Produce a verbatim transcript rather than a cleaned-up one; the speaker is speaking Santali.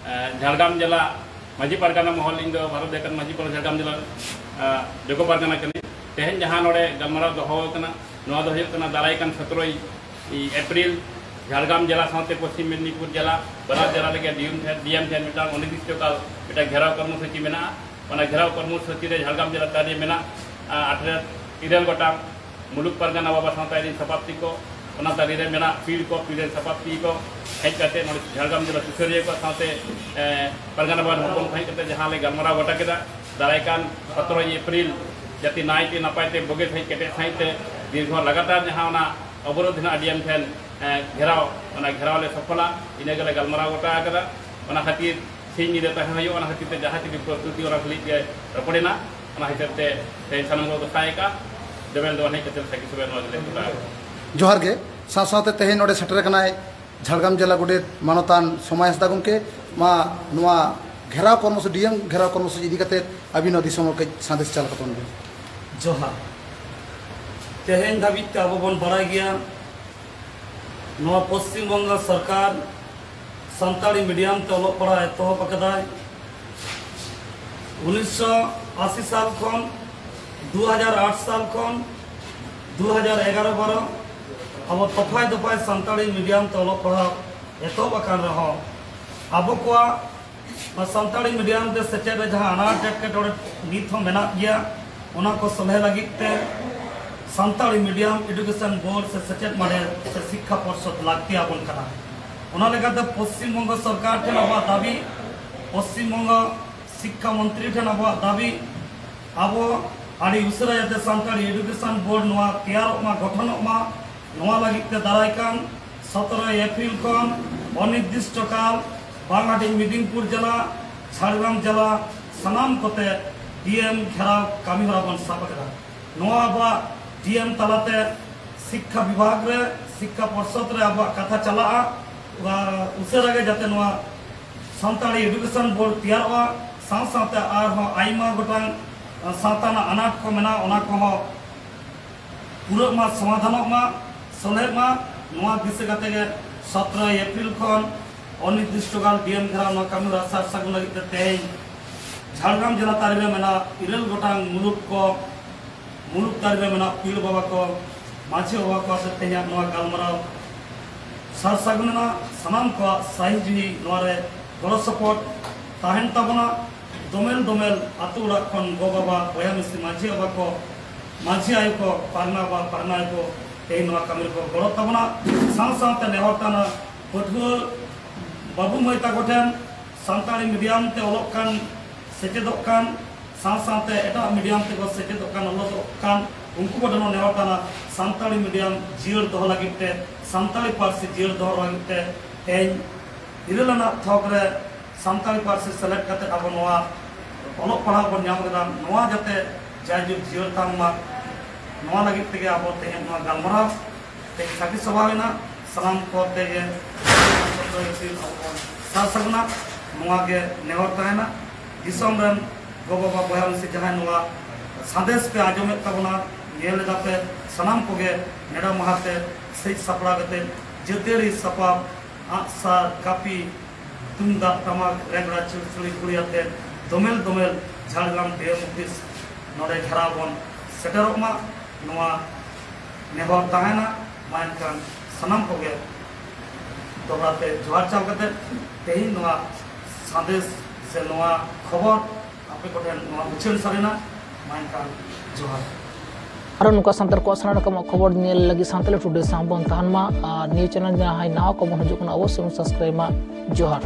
ᱮ, ᱡᱷᱟᱲᱜᱨᱟᱢ ᱡᱮᱞᱟ ᱢᱟᱹᱡᱷᱤ ᱯᱟᱨᱜᱟᱱᱟ ᱢᱚᱦᱚᱞ, ᱤᱧ ᱫᱚ ᱵᱷᱟᱨᱚᱛ ᱫᱮᱠᱟᱱ ᱢᱟᱹᱡᱷᱤ ᱯᱟᱨᱜᱟᱱᱟ, ᱡᱷᱟᱲᱜᱨᱟᱢ ᱡᱮᱞᱟ, ᱮ, ᱡᱚᱜᱚ ᱯᱟᱨᱜᱟᱱᱟ ᱠᱟᱹᱱᱟᱹᱧ᱾ ᱛᱮᱦᱮᱧ ᱡᱟᱦᱟᱸ ᱱᱚᱰᱮ ᱜᱟᱞᱢᱟᱨᱟᱣ ᱫᱚᱦᱚ ᱟᱠᱟᱱᱟ, ᱱᱚᱣᱟ ᱫᱚ ᱦᱩᱭᱩᱜ ᱠᱟᱱᱟ ᱫᱟᱨᱟᱭ ᱠᱟᱱ ᱥᱚᱛᱨᱚᱭ ᱮᱯᱨᱤᱞ ᱡᱷᱟᱲᱜᱨᱟᱢ ᱡᱮᱞᱟ ᱥᱟᱶᱛᱮ ᱯᱚᱥᱪᱤᱢ ᱢᱮᱫᱽᱱᱤᱯᱩᱨ ᱡᱮᱞᱟ, ᱵᱟᱱᱟᱨ ᱡᱮᱞᱟ ᱨᱮᱜᱮ ᱰᱤ ᱮᱢ ᱴᱷᱮᱱ, ᱰᱤ ᱮᱢ ᱴᱷᱮᱱ ᱢᱤᱫᱴᱟᱝ ᱚᱱᱤᱨᱫᱤᱥᱴᱚ ᱠᱟᱞ ᱢᱤᱫᱴᱟᱝ ᱜᱷᱮᱨᱟᱣ ᱠᱚᱨᱢᱚᱥᱩᱪᱤ ᱢᱮᱱᱟᱜᱼᱟ᱾ ᱚᱱᱟ ᱜᱷᱮᱨᱟᱣ ᱠᱚᱨᱢᱚᱥᱩᱪᱤ ᱨᱮ ᱡᱷᱟᱲᱜᱨᱟᱢ ᱡᱮᱞᱟ ᱛᱟᱹᱨᱤ ᱢᱮᱱᱟᱜ, ᱟ, ᱟᱴᱷᱨᱚ, ᱤᱨᱟᱹᱞ ᱜᱚᱴᱟᱝ ᱢᱩᱞᱩᱠ ᱯᱟᱨᱜᱟᱱᱟ ᱵᱟᱵᱟ ᱥᱟᱶᱛᱟ ᱟᱹᱨᱤ ᱥᱟᱯᱟᱵᱛᱤ ᱠᱚ, ᱚᱱᱟ ᱛᱟᱹᱨᱤ ᱨᱮ ᱢᱮᱱᱟᱜ ᱯᱤᱲ ᱠᱚ, ᱯᱤᱲ ᱨᱮᱱ ᱥᱟᱯᱟᱵᱛᱤ ᱠᱚ ᱦᱮᱡ ᱠᱟᱛᱮ ᱱᱚᱰᱮ ᱡᱷᱟᱲᱜᱨᱟᱢ ᱡᱮᱞᱟ ᱥᱩᱥᱟᱹᱨᱤᱭᱟᱹ ᱠᱚ ᱥᱟᱶᱛᱮ, ᱮ, ᱯᱟᱨᱜᱟᱱᱟ ᱵᱟᱵᱟ ᱦᱚᱯᱚᱱ ᱠᱚ ᱦᱮᱡ ᱠᱟᱛᱮ ᱡᱟᱦᱟᱸ ᱞᱮ ᱜᱟᱞᱢᱟᱨᱟᱣ ᱜᱚᱴᱟ ᱠᱮᱫᱟ, ᱫᱟᱨᱟᱭ ᱠᱟᱱ ᱥᱚᱛᱨᱚᱭ ᱮᱯᱨᱤᱞ ᱡᱟᱛᱮ ᱱᱟᱭᱛᱮ ᱱᱟᱯᱟᱭ ᱛᱮ ᱵᱩᱜᱤ ᱥᱟᱺᱦᱤᱡ ᱠᱮᱴᱮᱡ ᱥᱟᱺᱦᱤᱡ ᱛᱮ ᱫᱤᱨᱜᱷᱚ ᱞᱟᱜᱟᱛᱟᱨ ᱡᱟᱦᱟᱸ ᱚᱱᱟ ᱚᱵᱚᱨᱳᱫᱷ ᱦᱮᱱᱟᱜ ᱰᱤ ᱮᱢ ᱴᱷᱮᱱ, ᱮ, ᱜᱷᱮᱨᱟᱣ, ᱚᱱᱟ ᱜᱷᱮᱨᱟᱣ ᱞᱮ ᱥᱚᱯᱷᱚᱞᱟ, ᱤᱱᱟᱹ ᱜᱮᱞᱮ ᱜᱟᱞᱢᱟᱨᱟᱣ ᱜᱚᱴᱟ ᱟᱠᱟᱫᱟ᱾ ᱚᱱᱟ ᱠᱷᱟᱹᱛᱤᱨ ᱥᱤᱧ ᱧᱤᱫᱟᱹ ᱛᱟᱦᱮᱸ ᱦᱩᱭᱩᱜᱼᱟ, ᱚᱱᱟ ᱠᱷᱟᱹᱛᱤᱨ ᱛᱮ ᱡᱟᱦᱟᱸ ᱪᱤᱞᱤ ᱯᱨᱚᱥᱛᱩᱛᱤ ᱚᱱᱟ ᱠᱷᱟᱹᱞᱤ ᱜᱮ ᱨᱚᱯᱚᱲᱮᱱᱟ, ᱚᱱᱟ ᱠᱷᱟᱹᱛᱤᱨ ᱛᱮ ᱛᱮᱦᱮᱧ ᱥᱟᱱᱟᱢ ᱠᱚ ᱜᱚᱥᱟᱭ ᱟᱠᱟᱫ, ᱡᱚᱵᱮᱱ ᱫᱚ ᱦᱮᱡ ᱠᱟᱛᱮ ᱥᱟᱹᱠᱷᱤ ᱥᱚᱵᱷᱟ ᱱᱚᱣᱟ ᱜᱮᱞᱮ ᱜᱚᱴᱟ ᱟᱠᱟᱫᱟ᱾ ᱡᱚᱦᱟᱨ ᱜᱮ᱾ ᱥᱟᱶ ᱥᱟᱶᱛᱮ ᱛᱮᱦᱮᱧ ᱱᱚᱰᱮ ᱥᱮᱴᱮᱨ ᱟᱠᱟᱱᱟᱭ ᱡᱷᱟᱲᱜᱨᱟᱢ ᱡᱮᱞᱟ ᱜᱚᱰᱮᱛ ᱢᱟᱱᱚᱛᱟᱱ ᱥᱚᱢᱟᱭ ᱦᱟᱸᱥᱫᱟ ᱜᱚᱢᱠᱮ᱾ ᱢᱟ, ᱱᱚᱣᱟ ᱜᱷᱮᱨᱟᱣ ᱠᱚᱨᱢᱚᱥᱩᱪᱤ, ᱰᱤ ᱮᱢ ᱜᱷᱮᱨᱟᱣ ᱠᱚᱨᱢᱚᱥᱩᱪᱤ ᱤᱫᱤ ᱠᱟᱛᱮ ᱟᱹᱵᱤᱱ ᱱᱚᱣᱟ ᱫᱤᱥᱚᱢ ᱦᱚᱲ ᱠᱟᱹᱡ ᱥᱟᱸᱫᱮᱥ ᱪᱟᱞ ᱠᱟᱛᱟᱵᱚᱱ ᱵᱤᱱ᱾ ᱡᱚᱦᱟᱨ᱾ ᱛᱮᱦᱮᱧ ᱫᱷᱟᱹᱵᱤᱡ ᱛᱮ ᱟᱵᱚ ᱵᱚᱱ ᱵᱟᱲᱟᱭ ᱜᱮᱭᱟ, ᱱᱚᱣᱟ ᱯᱚᱥᱪᱤᱢ ᱵᱚᱝᱜᱚ ᱥᱚᱨᱠᱟᱨ ᱥᱟᱱᱛᱟᱲᱤ ᱢᱤᱰᱤᱭᱟᱢ ᱛᱮ ᱚᱞᱚᱜ ᱯᱟᱲᱦᱟᱣ ᱮᱛᱚᱦᱚᱵ ᱟᱠᱟᱫᱟᱭ᱾ ᱩᱱᱤᱥᱥᱚ ᱟᱥᱤ ᱥᱟᱞ ᱠᱷᱚᱱ, ᱫᱩ ᱦᱟᱡᱟᱨ ᱟᱴ ᱥᱟᱞ ᱠᱷᱚᱱ ᱫᱩ ᱦᱟᱡᱟᱨ ᱮᱜᱟᱨᱚ ᱵᱟᱨᱚ ᱟᱵᱚ ᱫᱚᱯᱷᱟᱭ ᱫᱚᱯᱷᱟᱭ ᱥᱟᱱᱛᱟᱲᱤ ᱢᱤᱰᱤᱭᱟᱢ ᱛᱮ ᱚᱞᱚᱜ ᱯᱟᱲᱦᱟᱣ ᱮᱛᱚᱦᱚᱵ ᱟᱠᱟᱱ ᱨᱮᱦᱚᱸ, ᱟᱵᱚ ᱠᱚᱣᱟᱜ ᱱᱚᱣᱟ ᱥᱟᱱᱛᱟᱲᱤ ᱢᱤᱰᱤᱭᱟᱢ ᱛᱮ ᱥᱮᱪᱮᱫ ᱨᱮ ᱡᱟᱦᱟᱸ ᱟᱱᱟᱴ ᱮᱴᱠᱮᱴᱚᱬᱮ ᱱᱤᱛ ᱦᱚᱸ ᱢᱮᱱᱟᱜ ᱜᱮᱭᱟ, ᱚᱱᱟ ᱠᱚ ᱥᱚᱞᱦᱮ ᱞᱟᱹᱜᱤᱫ ᱛᱮ ᱥᱟᱱᱛᱟᱲᱤ ᱢᱤᱰᱤᱭᱟᱢ ᱮᱰᱩᱠᱮᱥᱚᱱ ᱵᱳᱨᱰ ᱥᱮ ᱥᱮᱪᱮᱫ ᱢᱟᱰᱮᱨ ᱥᱮ ᱥᱤᱠᱠᱷᱟ ᱯᱚᱨᱥᱚᱫ ᱞᱟᱹᱠᱛᱤ ᱟᱵᱚᱱ ᱠᱟᱱᱟ᱾ ᱚᱱᱟ ᱞᱮᱠᱟᱛᱮ ᱯᱚᱥᱪᱤᱢ ᱵᱚᱝᱜᱚ ᱥᱚᱨᱠᱟᱨ ᱴᱷᱮᱱ ᱟᱵᱚᱣᱟᱜ ᱫᱟᱹᱵᱤ, ᱯᱚᱥᱪᱤᱢ ᱵᱚᱝᱜᱚ ᱥᱤᱠᱠᱷᱟ ᱢᱚᱱᱛᱨᱤ ᱴᱷᱮᱱ ᱟᱵᱚᱣᱟᱜ ᱫᱟᱹᱵᱤ, ᱟᱵᱚ ᱟᱹᱰᱤ ᱩᱥᱟᱹᱨᱟ ᱡᱟᱛᱮ ᱥᱟᱱᱛᱟᱲᱤ ᱮᱰᱩᱠᱮᱥᱚᱱ ᱵᱳᱨᱰ ᱱᱚᱣᱟ ᱛᱮᱭᱟᱨᱚᱜ ᱢᱟ, ᱜᱚᱴᱷᱚᱱᱚᱜ ᱢᱟ, ᱱᱚᱣᱟ ᱞᱟᱹᱜᱤᱫ ᱛᱮ ᱫᱟᱨᱟᱭ ᱠᱟᱱ ᱥᱚᱛᱨᱚᱭ ᱮᱯᱨᱤᱞ ᱠᱷᱚᱱ ᱚᱱᱤᱨᱫᱤᱥᱴᱚ ᱠᱟᱞ ᱵᱟᱝᱞᱟᱰᱤᱦ ᱢᱤᱫᱤᱱᱯᱩᱨ ᱡᱮᱞᱟ, ᱡᱷᱟᱲᱜᱨᱟᱢ ᱡᱮᱞᱟ ᱥᱟᱱᱟᱢ ᱠᱚᱛᱮ ᱰᱤ ᱮᱢ ᱜᱷᱮᱨᱟᱣ ᱠᱟᱹᱢᱤ ᱦᱚᱨᱟ ᱵᱚᱱ ᱥᱟᱵ ᱟᱠᱟᱫᱟ᱾ ᱱᱚᱣᱟ ᱟᱵᱚᱣᱟᱜ ᱰᱤ ᱮᱢ ᱛᱟᱞᱟᱛᱮ ᱥᱤᱠᱠᱷᱟ ᱵᱤᱵᱷᱟᱜᱽ ᱨᱮ, ᱥᱤᱠᱠᱷᱟ ᱯᱚᱨᱥᱚᱫ ᱨᱮ ᱟᱵᱚᱣᱟᱜ ᱠᱟᱛᱷᱟ ᱪᱟᱞᱟᱜᱼᱟ᱾ ᱩᱥᱟᱹᱨᱟ ᱜᱮ ᱡᱟᱛᱮ ᱱᱚᱣᱟ ᱥᱟᱱᱛᱟᱲᱤ ᱮᱰᱩᱠᱮᱥᱚᱱ ᱵᱳᱨᱰ ᱛᱮᱭᱟᱨᱚᱜᱼᱟ, ᱥᱟᱶ ᱥᱟᱶᱛᱮ ᱟᱨᱦᱚᱸ ᱟᱭᱢᱟ ᱜᱚᱴᱟᱝ, ᱟ, ᱥᱟᱶᱛᱟ ᱨᱮᱱᱟᱜ ᱟᱱᱟᱴ ᱠᱚ ᱢᱮᱱᱟᱜᱼᱟ, ᱚᱱᱟ ᱠᱚᱦᱚᱸ ᱯᱩᱨᱟᱹᱜ ᱢᱟ, ᱥᱚᱢᱟᱫᱷᱟᱱᱚᱜ ᱢᱟ, ᱥᱚᱞᱦᱮᱜ ᱢᱟ, ᱱᱚᱣᱟ ᱫᱤᱥᱟᱹ ᱠᱟᱛᱮ ᱜᱮ ᱥᱚᱛᱨᱚᱭ ᱮᱯᱨᱤᱞ ᱠᱷᱚᱱ ᱚᱱᱤᱨᱫᱤᱥᱴᱚ ᱠᱟᱞ ᱰᱤ ᱮᱢ ᱜᱷᱮᱨᱟᱣ ᱱᱚᱣᱟ ᱠᱟᱹᱢᱤ ᱦᱚᱨᱟ ᱥᱟᱨ ᱥᱟᱹᱜᱩᱱ ᱞᱟᱹᱜᱤᱫ ᱛᱮ ᱛᱮᱦᱮᱧ ᱡᱷᱟᱲᱜᱨᱟᱢ ᱡᱮᱞᱟ ᱛᱟᱹᱨᱤ ᱨᱮ ᱢᱮᱱᱟᱜ ᱤᱨᱟᱹᱞ ᱜᱚᱴᱟᱝ ᱢᱩᱞᱩᱠ ᱠᱚ, ᱢᱩᱞᱩᱠ ᱛᱟᱹᱨᱤ ᱨᱮ ᱢᱮᱱᱟᱜ ᱯᱤᱲ ᱵᱟᱵᱟ ᱠᱚ, ᱢᱟᱹᱡᱷᱤ ᱵᱟᱵᱟ ᱠᱚ ᱟᱛᱮ ᱛᱮᱦᱮᱧᱟᱜ ᱱᱚᱣᱟ ᱜᱟᱞᱢᱟᱨᱟᱣ ᱥᱟᱨ ᱥᱟᱹᱜᱩᱱ ᱮᱱᱟ᱾ ᱥᱟᱱᱟᱢ ᱠᱚᱣᱟᱜ ᱥᱟᱹᱦᱤ ᱡᱩᱦᱤ ᱱᱚᱣᱟ ᱨᱮ ᱜᱚᱲᱚ ᱥᱚᱯᱚᱦᱚᱫ ᱛᱟᱦᱮᱱ ᱛᱟᱵᱚᱱᱟ᱾ ᱫᱚᱢᱮᱞ ᱫᱚᱢᱮᱞ ᱟᱹᱛᱩ ᱚᱲᱟᱜ ᱠᱷᱚᱱ ᱜᱚ ᱵᱟᱵᱟ, ᱵᱚᱭᱦᱟ ᱢᱤᱥᱤ, ᱢᱟᱹᱡᱷᱤ ᱵᱟᱵᱟ ᱠᱚ, ᱢᱟᱹᱡᱷᱤ ᱟᱭᱳ ᱠᱚ, ᱯᱟᱨᱱᱟ ᱵᱟ ᱯᱟᱨᱱᱟ ᱟᱭᱳ ᱠᱚ ᱛᱮᱦᱮᱧ ᱱᱚᱣᱟ ᱠᱟᱹᱢᱤ ᱨᱮᱠᱚ ᱜᱚᱲᱚ ᱛᱟᱵᱚᱱᱟ᱾ ᱥᱟᱶ ᱥᱟᱶᱛᱮ ᱱᱮᱦᱚᱨ ᱛᱟᱦᱮᱱᱟ, ᱯᱟᱹᱴᱷᱩᱣᱟᱹ ᱵᱟᱹᱵᱩ ᱢᱟᱹᱭ ᱛᱟᱠᱚ ᱴᱷᱮᱱ ᱥᱟᱱᱛᱟᱲᱤ ᱢᱤᱰᱤᱭᱟᱢ ᱛᱮ ᱚᱞᱚᱜ ᱠᱟᱱ, ᱥᱮᱪᱮᱫᱚᱜ ᱠᱟᱱ, ᱥᱟᱶ ᱥᱟᱶᱛᱮ ᱮᱴᱟᱜ ᱢᱤᱰᱤᱭᱟᱢ ᱛᱮᱠᱚ ᱥᱮᱪᱮᱫᱚᱜ ᱠᱟᱱ, ᱚᱞᱚᱜᱚᱜ ᱠᱟᱱ, ᱩᱱᱠᱩ ᱠᱚ ᱴᱷᱮᱱ ᱦᱚᱸ ᱱᱮᱦᱚᱨ ᱛᱟᱦᱮᱱᱟ, ᱥᱟᱱᱛᱟᱲᱤ ᱢᱤᱰᱤᱭᱟᱢ ᱡᱤᱭᱟᱹᱲ ᱫᱚᱦᱚ ᱞᱟᱹᱜᱤᱫ ᱛᱮ, ᱥᱟᱱᱛᱟᱲᱤ ᱯᱟᱹᱨᱥᱤ ᱡᱤᱭᱟᱹᱲ ᱫᱚᱦᱚ ᱞᱟᱹᱜᱤᱫ ᱛᱮ ᱛᱮᱦᱮᱧ ᱤᱨᱟᱹᱞ ᱟᱱᱟᱜ ᱛᱷᱚᱠ ᱨᱮ ᱥᱟᱱᱛᱟᱲᱤ ᱯᱟᱹᱨᱥᱤ ᱥᱮᱞᱮᱫ ᱠᱟᱛᱮ ᱟᱵᱚ ᱱᱚᱣᱟ ᱚᱞᱚᱜ ᱯᱟᱲᱦᱟᱣ ᱵᱚᱱ ᱧᱟᱢ ᱠᱮᱫᱟ, ᱱᱚᱣᱟ ᱡᱟᱛᱮ ᱡᱟᱭᱡᱩᱜᱽ ᱡᱤᱭᱟᱹᱲ ᱛᱟᱦᱮᱱ ᱢᱟ, ᱱᱚᱣᱟ ᱞᱟᱹᱜᱤᱫ ᱛᱮᱜᱮ ᱟᱵᱚ ᱛᱮᱦᱮᱧ ᱱᱚᱣᱟ ᱜᱟᱞᱢᱟᱨᱟᱣ ᱛᱮᱦᱮᱧ ᱥᱟᱹᱠᱷᱤ ᱥᱚᱵᱷᱟ ᱦᱩᱭᱱᱟ᱾ ᱥᱟᱱᱟᱢ ᱠᱚ ᱛᱮᱜᱮ ᱥᱟᱨ ᱥᱟᱹᱜᱩᱱᱟ, ᱱᱚᱣᱟ ᱜᱮ ᱱᱮᱦᱚᱨ ᱛᱟᱦᱮᱱᱟ᱾ ᱫᱤᱥᱚᱢ ᱨᱮᱱ ᱜᱚ ᱵᱟᱵᱟ ᱵᱚᱭᱦᱟ ᱢᱤᱥᱤ ᱡᱟᱦᱟᱸᱭ ᱱᱚᱣᱟ ᱥᱟᱸᱫᱮᱥ ᱯᱮ ᱟᱸᱡᱚᱢᱮᱫ ᱛᱟᱵᱚᱱᱟ, ᱧᱮᱞ ᱮᱫᱟ ᱯᱮ, ᱥᱟᱱᱟᱢ ᱠᱚᱜᱮ ᱱᱮᱰᱟ ᱢᱟᱦᱟ ᱛᱮ ᱥᱟᱹᱡ ᱥᱟᱯᱲᱟᱣ ᱠᱟᱛᱮ ᱡᱟᱹᱛᱤᱭᱟᱹᱨᱤ ᱥᱟᱯᱟᱵ, ᱟᱜᱼᱥᱟᱨ, ᱠᱟᱹᱯᱤ, ᱛᱩᱢᱫᱟᱜ ᱴᱟᱢᱟᱠ, ᱨᱮᱜᱽᱲᱟ, ᱪᱩᱲᱪᱩᱲᱤ ᱠᱩᱲᱤ ᱟᱛᱮ ᱫᱚᱢᱮᱞ ᱫᱚᱢᱮᱞ ᱡᱷᱟᱲᱜᱨᱟᱢ ᱰᱤ ᱮᱢ ᱚᱯᱷᱤᱥ ᱱᱚᱰᱮ ᱜᱷᱮᱨᱟᱣ ᱵᱚᱱ ᱥᱮᱴᱮᱨᱚᱜ ᱢᱟ, ᱱᱚᱣᱟ ᱱᱮᱦᱚᱨ ᱛᱟᱦᱮᱱᱟ᱾ ᱢᱟ ᱮᱱᱠᱷᱟᱱ ᱥᱟᱱᱟᱢ ᱠᱚᱜᱮ ᱫᱚᱦᱲᱟ ᱛᱮ ᱡᱚᱦᱟᱨ ᱪᱟᱞ ᱠᱟᱛᱮ ᱛᱮᱦᱮᱧ ᱱᱚᱣᱟ ᱥᱟᱸᱫᱮᱥ ᱥᱮ ᱱᱚᱣᱟ ᱠᱷᱚᱵᱚᱨ ᱟᱯᱮ ᱠᱚᱴᱷᱮᱱ ᱱᱚᱣᱟ ᱩᱪᱷᱟᱹᱱ ᱥᱟᱹᱨᱤᱱᱟ᱾ ᱢᱟ ᱮᱱᱠᱷᱟᱱ ᱡᱚᱦᱟᱨ᱾ ᱟᱨᱚ ᱱᱚᱝᱠᱟ ᱥᱟᱱᱛᱟᱲ ᱠᱚᱣᱟᱜ ᱥᱟᱱᱟᱢ ᱨᱚᱠᱚᱢᱟᱜ ᱠᱷᱚᱵᱚᱨ ᱧᱮᱞ ᱞᱟᱹᱜᱤᱫ ᱥᱟᱱᱛᱟᱲᱤ ᱴᱩᱰᱮ ᱥᱟᱶ ᱵᱚᱱ ᱛᱟᱦᱮᱱ ᱢᱟ᱾ ᱟᱨ ᱱᱤᱭᱟᱹ ᱪᱮᱱᱮᱞ ᱡᱟᱦᱟᱸᱭ ᱱᱟᱣᱟ ᱠᱚᱵᱚᱱ ᱦᱤᱡᱩᱜ ᱠᱟᱱᱟ, ᱚᱵᱚᱥᱥᱳᱭ ᱵᱚᱱ ᱥᱟᱵᱥᱠᱨᱟᱭᱤᱵ ᱢᱟ᱾ ᱡᱚᱦᱟᱨ᱾